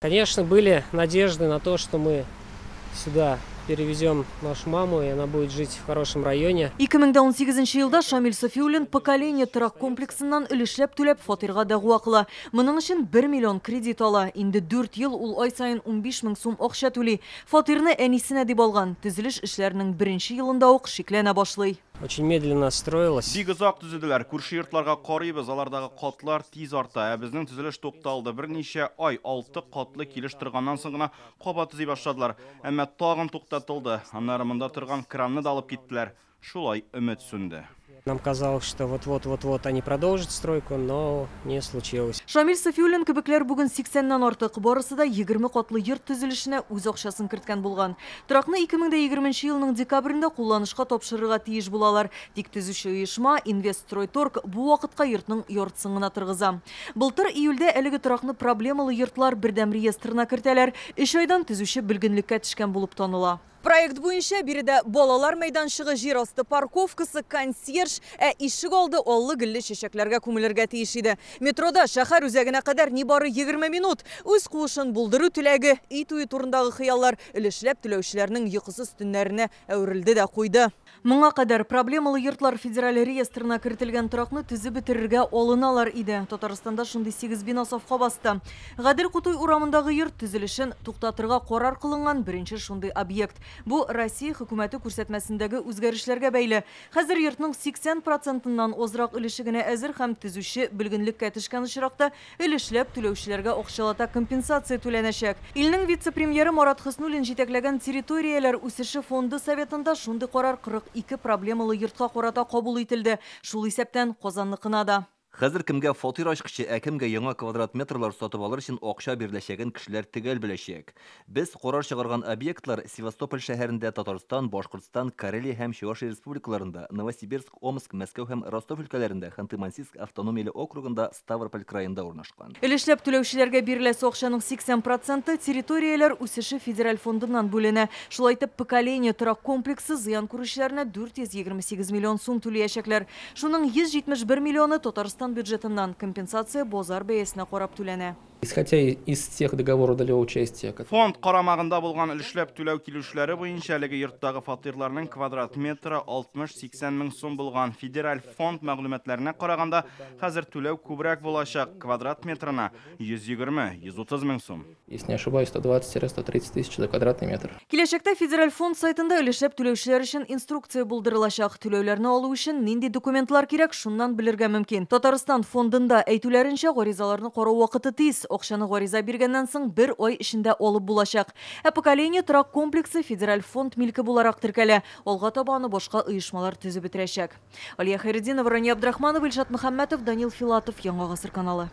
Конечно, были надежды на то, что мы сюда перевезем нашу маму, и она будет жить в хорошем районе. 2018 елда Шамил Софиуллин «Поколение» торак комплексыннан өлешләп түләп фатирга дәгъва кыла. Моның өчен 1 миллион кредит ала. Инде 4 ел ул ай саен 15 мең сум акча түли. Фатирны әнисенә дип алган. Төзелеш эшләренең беренче елында ук шикләнә башлый. Очень медленно строилось. Бик озак төзеделәр. Күрше йортларга карыйбыз, алардагы катлар тиз арта. Ә безнең төзелеш тукталды. Берничә ай 6 катлы килеш торганнан соң гына кабат төзи башладылар. Әмма тагын туктатылды. Аннары монда торган кранны да алып киттеләр. Шулай өмет сүнде. Нам казалось, что вот-вот-вот-вот они продолжат стройку, но не случилось. Шамил Софиуллин кебекләр бүген 80-нән артык. Барысы да 20 катлы йорт төзелешенә үз акчасын керткән булган. Торакны 2020 елның декабрендә кулланышка тапшырырга тиеш булалар. Тик төзүче оешма Инвестстройторг бу вакытка йортның яртысын гына торгыза. Былтыр июльдә әлеге торакны проблемалы йортлар бердәм реестрына кертәләр. 3 айдан төзүче бөлгенлеккә төшкән булып таныла. Проект буенча биредә балалар мәйданчыгы, җир асты парковкасы, консьерж, ә ишек алды аллы-гөлле чәчәкләргә күмелергә тиеш иде. Метрода шәһәр үзәгенә кадәр нибары 20 минут. Үз куышын булдыру теләге, өй туе турындагы хыяллар өлешләп түләүчеләрнең йокысыз төннәренә әверелде дә куйды. Моңа кадәр проблемалы йортлар федераль реестрына кертелгән торакны төзеп бетерергә алыналар иде. Татарстанда шундый 8 бина сафка басты. Гадел Кутуй урамындагы йорт төзелешен туктатырга карар кылынган беренче шундый объект. Бу Россия хөкүмәте күрсәтмәсендәге үзгәрешләргә бәйле. Хәзер йортның 80%-ннан азрак өлеше генә әзер һәм төзүче бөлгенлеккә төшкән очракта өлешләп түләүчеләргә акчалата компенсация түләнәчәк. Илнең вице-премьеры Марат Хөснуллин җитәкләгән территорияләр үсеше фонды советында шундый карар 42 проблемалы йортка карата кабул ителде. Шул исәптән Казанныкына да. Хәзер кемгә фатир ачкычы, ә кемгә яңа квадрат метрлар сатып алыр өчен акча биреләчәген кешеләр төгәл беләчәк. Без карар чыгарган объектлар Севастополь шәһәрендә, Татарстан, Башкортстан, Карелия һәм Чувашия республикаларында, Новосибирск, Омск, Мәскәү һәм Ростов өлкәләрендә, Ханты-Мансийск автономияле округында, Ставрополь краенда урнашкан. Өлешләп түләүчеләргә биреләсе акчаның 80% территорияләр үсеше федераль фондыннан бүленә. Шулай итеп, «Поколение» торак комплексы зыян күрүчеләренә 428 миллион сум түләячәкләр. Шуның 171 миллионы Татарстан бюджетыннан компенсация базар бәясенә карап түләнә. Исходя из тех договоров долевого участия, которые Фонд карамагында булган өлешләп түләү килешүләре буенча әлеге йорттагы фатирларның квадрат метры 60-80 мең сум булган. Федераль фонд мәгълүматларына караганда, хәзер түләү күбрәк булачак. Квадрат метрына 120-130 мең сум. Если не ошибаюсь, 120-130 тысяч за квадратный метр. Киләчәктә федераль фонд сайтында өлешләп түләүчеләр өчен инструкция булдырылачак. Түләүләрне алу өчен нинди документлар кирәк, шуннан белергә мөмкин. Татарстан фондында әйтүләренчә, гаризаларны карау вакыты тиз. Акчаны гариза биргәннән соң бер ай эчендә алып булачак. Ә «Поколение» торак комплексы федераль фонд милке буларак теркәлә. Алга таба аны башка оешмалар төзеп бетерәчәк. Алия Хайретдинова, Рания Абдрахманова, Илшат Мөхәммәтов, Данил Филатов, Яңа Гасыр каналы.